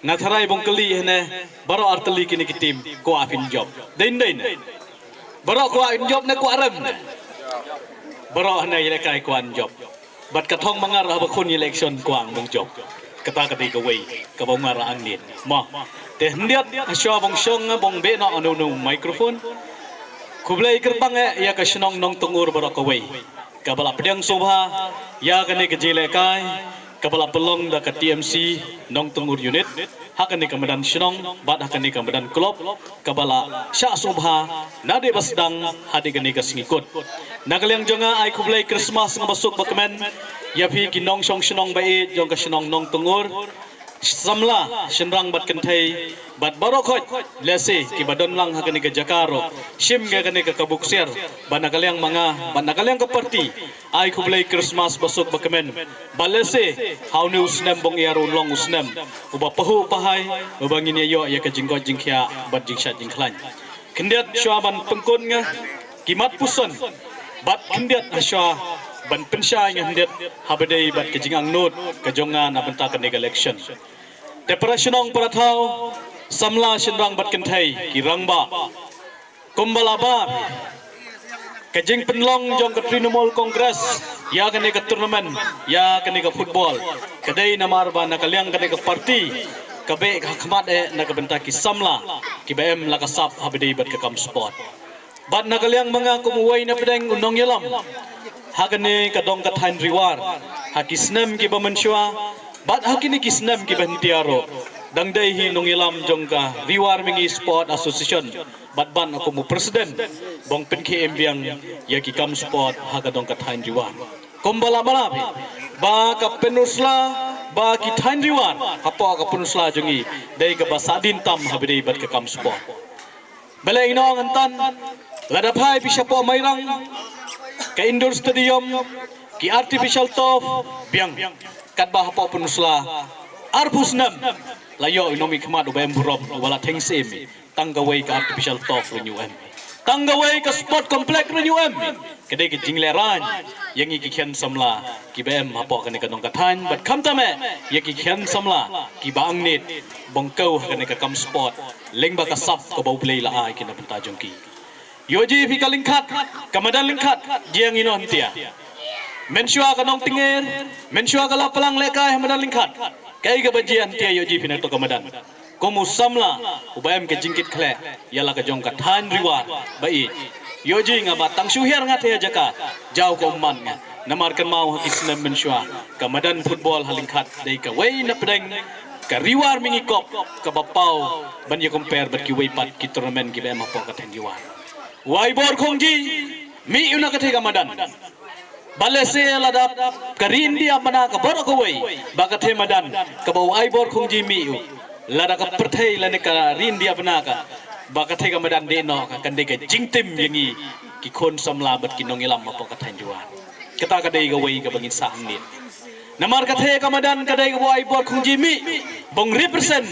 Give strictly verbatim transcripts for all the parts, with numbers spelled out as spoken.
Na tharai bong kali hene, baroh artylli kine ki tim, kwah phin jop. Dei dei ne. Baroh kwah phin jop ne kwah rem ne. Baroh hene ïalehkai kwah phin jop. Bad ka thong ma nga ruh haba khun election kwah bong jop. Kata ka dei kawei, kaba nga ruh angnud. Mo. Te khyndiat, hashwa bong shong, bong beh noh anu anu microphone. Khublei kyrpang eh, ïa ka shnong Nongtngur baroh kawei. Kaba la pdiang sngewbha, ïa kane ka jingïalehkai, kaba la pynlong da ka T M C Nongtngur Unit, ha kane ka madan shnong, bad ha kane ka madan club, kaba la shah sngewbha, naduh ba sdang, haduh kane ka sngi kut. Na ka liang jong nga ai khublei Christmas nga ba suk ba kmen, ïa phi ki nongshong shnong ba ïeit, jong ka shnong Nongtngur, samla, shynrang bad kynthei, bad baroh khoit, lehse, kiba don lang ha kane ka jaka ruh, shim ïa kane ka kabu ksiar, bad na ka liang ma nga, bad na ka liang ka party, ai khublei Christmas ba suk ba kmen, bad lehse, ha une u snem bong ïa ruh long u snem, uba pahuh pahai, uba ngin ïa ïoh ïa ka jingkoit jingkhiah, bad jingshad jingkhlaiñ. Khyndiat shuwa ban pynkut nga, ki mat puson, bad khyndiat hashwa ban pynshai nga khyndiat, haba dei bad ka jingangnud, ka jong nga na bynta kane ka election. Te para shnong para thaw, samla shynrang bad kynthei, ki rangbah. Kumba la bar, ka jingpynlong jong ka Trinamool Congress, ïa kane ka tournament, ïa kane ka football. Ka dei namar ba na ka liang kane ka party, ka beh ka khmat eh na ka bynta ki samla, kiba em la ka sap haba dei bad ka kam sport. Bad na ka liang ma nga kum uwei na pdeng u nongïalam. Ha kane ka dong ka thaiñ Riwar. Ha ki snem kiba mynshuwa. Bad ha kine ki snem kiba hyntia ruh. Dang dei hi nongïalam jong ka Riwar Mingi Sport Association. Bad ban kum u president. Bong pynkhie em biang ïa ki kam sport ha ka dong ka thaiñ Riwar. Kumba la bala phi. Ba ka pynusla, ba ki thaiñ Riwar. Hapoh ka pynusla jong i. Dei kaba sahdien tam haba dei bad ka kam sport. Balei ïa nongkyntan, lada phai phi shapoh Mairang, ka indoor stadium, ki artificial turf, biang, katba hapoh pynusla, arphew snem, la ïoh u nongmihkhmat uba em burom, uba la theng syiem, tang kawei ka artificial turf ruh ym em. Tang kawei ka sport complex ruh ym em. Ka dei ka jinglehrain, ïa ngi ki khian samla, kiba em hapoh kane ka dong ka thaiñ, bad khamtam eh, ïa ki khian samla, kiba angnud, bong kiew ha kane ka kam sport, lyngba ka sap kaba U Blei la ai ki na bynta jong ki. Ïoh ji phi ka Lyngkhat, ka madan Lyngkhat, jia ngi noh hyntia. Mynshuwa ka Nongtngiar, mynshuwa ka la plang lehkai ha madan Lyngkhat. Kaei kaba jia hyntia ïoh ji phi na to ka madan. Kum u samla, uba em ka jingkit khleh, ïa la ka jong ka thaiñ Riwar, ba ïeit. Ïoh ji nga ba tang shu hiar nga te ha jaka, jaw ka ummat nga. Namar kynmaw ha ki snem mynshuwa, ka madan football ha Lyngkhat, dei kawei na pdeng, ka Riwar Mingi Cup, kaba paw, ban ïa compare bad kiwei pat ki tournament kiba em hapoh ka thaiñ Riwar. Wai bor khongji, mih u na ka thei ka madan. Ba lehse lada ka ri India bana ka baroh kawei, ba ka thei madan, kaba u ai bor khongji mih u. Lada ka pyrthei lane ka ri India bana ka, ba ka thei ka madan dei noh ka, kan dei ka jingtim ïa ngi, ki khun samla bad ki nongïalam hapoh ka thaiñ Riwar. Kata ka dei kawei kaba ngin sa hangne. Namar ka thei ka madan ka dei kaba u ai bor khongji mih, bong represent,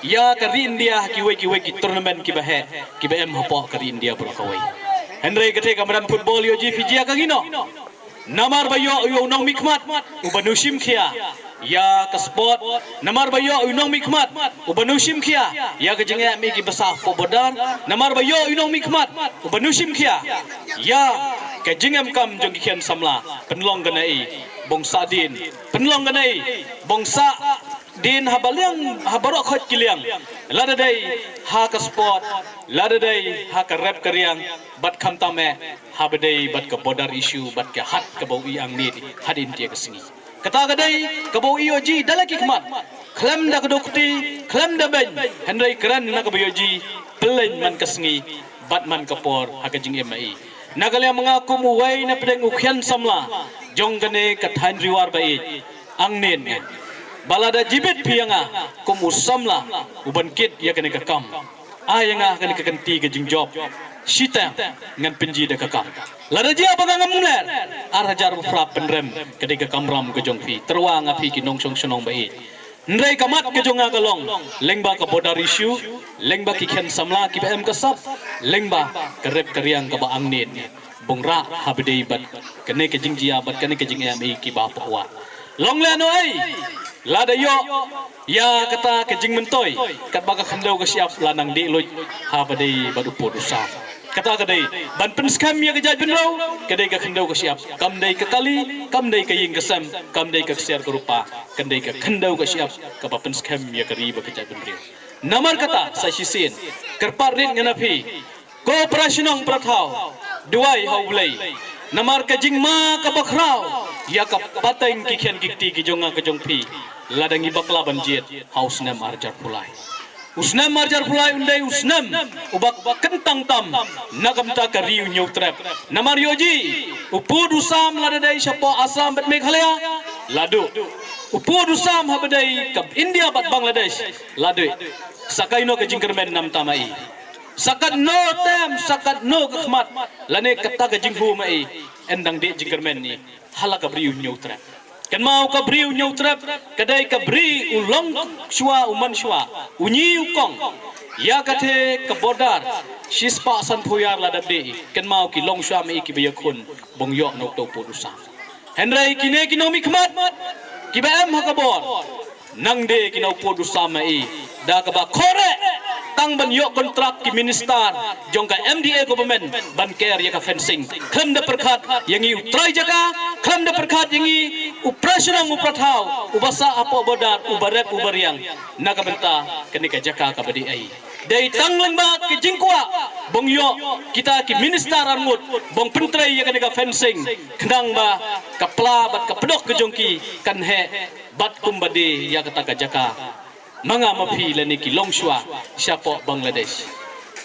ïa ka ri India kiwei kiwei ki tournament kiba heh, kiba em hapoh ka ri India baroh kawei. Hynrei ka thei ka madan football ïoh ji phi jia ka ngi noh. Namar ba ïoh ïa u nongmihkhmat, uba nu shim khia, ïa ka sport. Namar ba ïoh ïa u nongmihkhmat, uba nu shim khia, ïa ka jingeh mih ki basa hapoh border. Namar ba ïoh ïa u nongmihkhmat, uba nu shim khia, ïa ka jingem kam jong ki khian samla, pynlong kane i, bong sahdien, pynlong kane i, bong sahdien haba liang, ha baroh khoit ki liang. Lada dei, ha ka sport, lada dei, ha ka rep ka riang, bad khamtam eh, haba dei bad ka border issue, bad ka hat kaba u i angnud, hadien te ka sngi. Kata ka dei, kaba u i ïoh ji, da la ki khmat. Khlem da ka dokti, khlem da beiñ, hynrei kren na kaba ïoh ji, pynlong man ka sngi, bad man ka por, ha ka jingim ma i. Na ka liang ma nga kum uwei na pdeng u khian samla, jong kane ka thaiñ Riwar ba ïeit, angnud nga. Ba lada jibit phi ïa nga, kum u samla, u ban kit ïa kane ka kam. Ai ïa nga kane ka kynti ka jingjop. Shiteng ngan pynji da ka kam. Lada jia ba nga ngam ler. Ar hajar ba phra pynrem. Ka dei ka kamram ka jong phi. Tyrwa nga phi ki nongshong shnong ba ïeit. Hynrei ka mat ka jong nga ka long. Lyngba ka border issue. Lyngba ki khian samla kiba em ka sap. Lyngba ka rep ka riang kaba angnud. Bong rah haba dei bad kane ka jingjia bad kane ka jingem i kiba pahwa. Long lehnoh ei. Lada ïoh ïa kata ka jingmyntoi, katba ka khyndew ka shyiap la nang dih luid ha ba dei bad u pud u sam. Kata ka dei ban pynskhem ïa ka jaitbynriew, ka dei ka khyndew ka shyiap, kam dei ka kali, kam dei ka ïing ka sem, kam dei ka ksiar ka rupa, ka dei ka khyndew ka shyiap kaba pynskhem ïa ka ri bad ka jaitbynriew. Namar kata sa shisien, kyrpad rit nga na phi, ko para shnong para thaw, duwai ha U Blei. Namar ka jingma kaba khraw ïa ka pateng ki khian ki kti ki jong nga ka jong phi, lada ngi bakla ban jied ha u snem arhajar phew lai. U snem arhajar phew lai un dei u snem uba kyntang tam na ka bynta ka ri u Hynñiewtrep. Namar ïoh ji, u pud u sam lada dei shapoh Assam bad Meghalaya, la duh. U pud u sam haba dei ka India bad Bangladesh, la duh. Sa kaei noh ka jingkyrmen na bynta ma i? Sa katno tem, sa katno ka khmat, lane kata ka jinghu ma i, yn dang dih jingkyrmen ne ha la ka bri u Hynñiewtrep? Kynmaw, ka bri u Hynñiewtrep ka dei ka bri u longshuwa u manshuwa, u ñi u kong. Ïa kata ka border shispah sanphew ïar la dep dih. Kynmaw, ki longshuwa ma i kiba ïakhun bym ïoh na uto u pud u sam. Hynrei kine ki nongmihkhmat kiba em ha ka bor, nang dei ki nongpud u sam ma i, da kaba khreh tang ban ïoh kontrak ki minister jong ka M D A government ban ker ïa ka fencing. Khlem da pyrkhat ïa ngi u trai jaka, khlem da pyrkhat ïa ngi u para shnong u para thaw uba sah hapoh border, uba rep uba riang na ka bynta kane ka jaka kaba dih ei. Dei tang lyngba ka jingkwah bym ïoh kita ki minister arngut bym pyntrei ïa kane ka fencing, khnang ba ka pla bad ka pdok ka jong ki kan heh bad kumba dei ïa kata ka jaka ma nga ma phi lane ki longshuwa shapoh Bangladesh.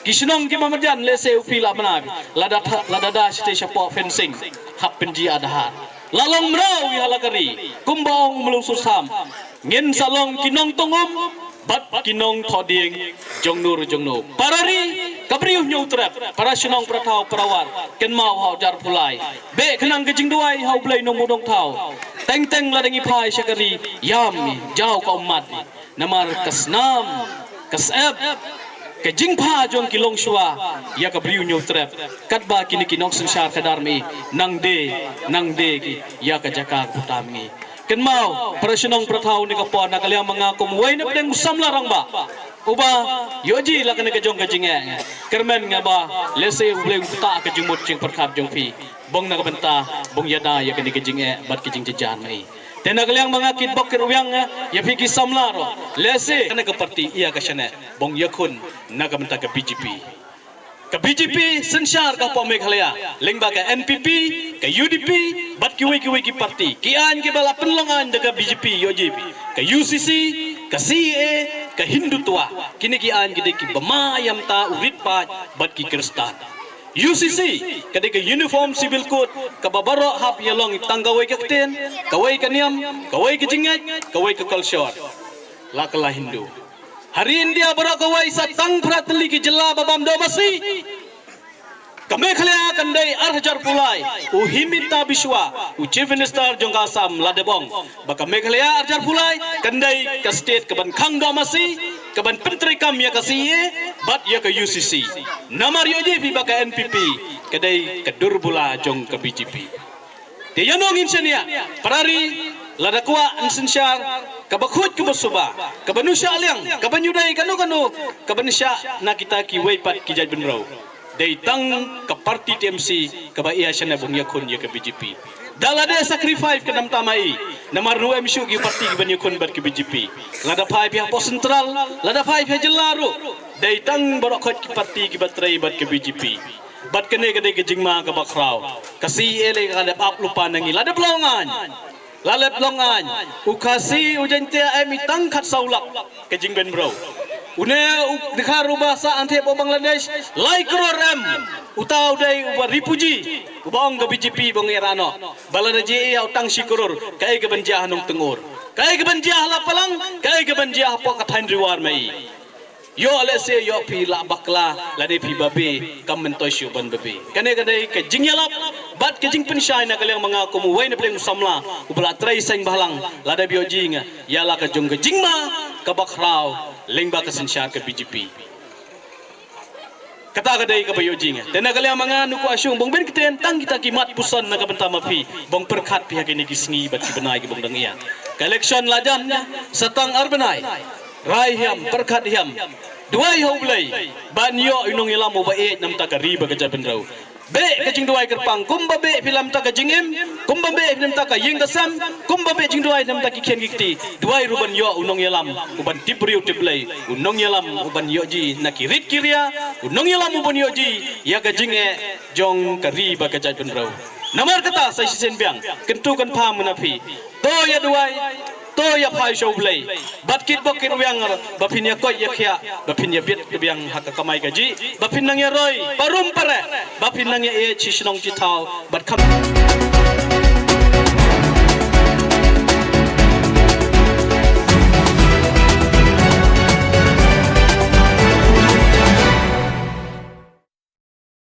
Ki shnong kiba marjan, lehse u phi la bna, lada tha-, lada da shatei shapoh fencing, hap pynjia dahar. La long mraw ïa la ka ri, kumba ong u Mlung Sursam. Ngin sa long ki nongtong um bad ki nongthoh dieng jong no re jong no. Para ri, ka bri u Hynñiewtrep, para shnong para thaw para war, kynmaw, ha u arhajar phew lai, beh khnang ka jingduwai ha U Blei Nongbuh Nongthaw. Teng teng lada ngi phai sha ka ri, ïam i, jaw ka ummat i. Namar ka snam, ka syep, ka jingpha jong ki longshuwa ïa ka bri u Hynñiewtrep, katba kine ki nongsynshar khadar ma i, nang dei, nang dei ki ïa ka jaka ka puta ma ngi. Kynmaw, para shnong para thaw, ne ka por na ka liang ma nga kum uwei na pdeng u samla rangbah uba ïoh ji la kane ka jong ka jingeh, kyrmen nga ba lehse U Blei un ktah ka jingmut jingpyrkhat jong phi, bym na ka bynta bym ïada ïa kane ka jingeh bad ka jingjynjar ma i. Te na ka liang ma nga, kitbok kitrwiang nga ïa phi ki samla ruh, lehse kane ka party ïa ka shane bym ïakhun na ka bynta ka B J P. Ka B J P synshar ka hapoh Meghalaya lyngba ka N P P, ka U D P bad kiwei kiwei ki party. Ki aiñ kiba la pynlong aiñ da ka B J P, ïoh ji phi, ka U C C, ka C A A, ka Hindutva. Kine ki aiñ ki dei kiba ma ïa mynta u rit paid bad ki Khristan. U C C ka dei ka Uniform Civil Code, kaba baroh hap ïalong i tang kawei ka ktien, kawei ka niam, kawei ka jingngeit, kawei ka culture. La ka la Hindu. Ha ri India baroh kawei sa tang phra tylli ki jylla ba bam doh masi. Ka Meghalaya kan dei arhajar phew lai. U Himanta Biswa, u Chief Minister jong ka Assam, la dep ong ba ka Meghalaya arhajar phew lai kan dei ka state kaban khang doh masi, kaban pyntreikam ïa ka C A A bad ïa ka U C C. Namar ïoh ji phi ba ka N P P ka dei ka dur bula jong ka B J P. Te ïano ngin shaniah? Para ri, lada kwah yn synshar kaba khuid kaba suba, kaba nusha liang, kaba nyudai kano kano, kaba nusha na kita kiwei pat ki jaitbynriew. Dei tang ka party T M C kaba ïa shane bym ïakhun ïa ka B J P. Da lade sacrifice ka namta ma i, namar ruh em shuh ki party kiban ïakhun bad ka B J P. Lada phai phi hapoh central, lada phai phi ha jylla ruh, dei tang baroh khoit ki party kiba trei bad ka B J P. Bad kane ka dei ka jingma kaba khraw. Ka C A A le ka dep ap lypa na ngi, la dep long aiñ. La dep long aiñ. U Khasi, u Jaiñtia em i tang khatsaw lak ka jingbynriew. Une u Dkhar uba sah hangtei hapoh Bangladesh, lai klur em. Uta u dei uba refugee, uba ong ka B J P ba ong ïa rano. Ba lada jia ïa u tang shi klur, kaei kaban jia ha Nongtngur? Kaei kaban jia ha Lapalang? Kaei kaban jia hapoh ka thaiñ Ri War ma i? Ïoh lehse ïoh phi la bakla lane phi babe, kam myntoi shuh ban babe. Kane ka dei ka jingïalap bad ka jingpynshai na ka liang ma nga kum uwei na pdeng u samla uba la trei seng bhalang, lada ïoh ji nga ïa la ka jong ka jingma kaba khraw lyngba ka synshar ka B J P. Kata ka dei kaba ïoh ji nga. Te na ka liang ma nga, nukwa shong, bym bin ktien, tang kita ki mat puson na ka bynta ma phi, bym pyrkhat phi ha kine ki sngi bad ki bnai ki bym dang ïa. Ka election la jan sa tang ar bnai. Rai hiam, pyrkhat hiam. Duwai ha U Blei ban ïoh u nongïalam uba ïeit namar ka ri bad ka jaitbynriew. Beh ka jingduwai kyrpang, kumba beh phi namar ka jingim, kumba beh phi namar ka ïing ka sem, kumba beh jingduwai namar ki khian ki kti. Duwai ruh ban ïoh u nongïalam uban tip briew tip Blei, u nongïalam uban ïoh ji na ki rit ki ria, u nongïalam uban ïoh ji ïa ka jingeh jong ka ri bad ka jaitbynriew. Namar kata sa shisien biang, kyntu kynpham na phi. To ïa duwai, to ïa phai sha U Blei. Bad kit bok kit wiang, ba phin ïa koit ïa khiah, ba phin ïa bit biang ha ka kamai kajih, ba phin nang ïa roi parum pareh, ba phin nang ïa ïeit shi shnong shi thaw, bad kham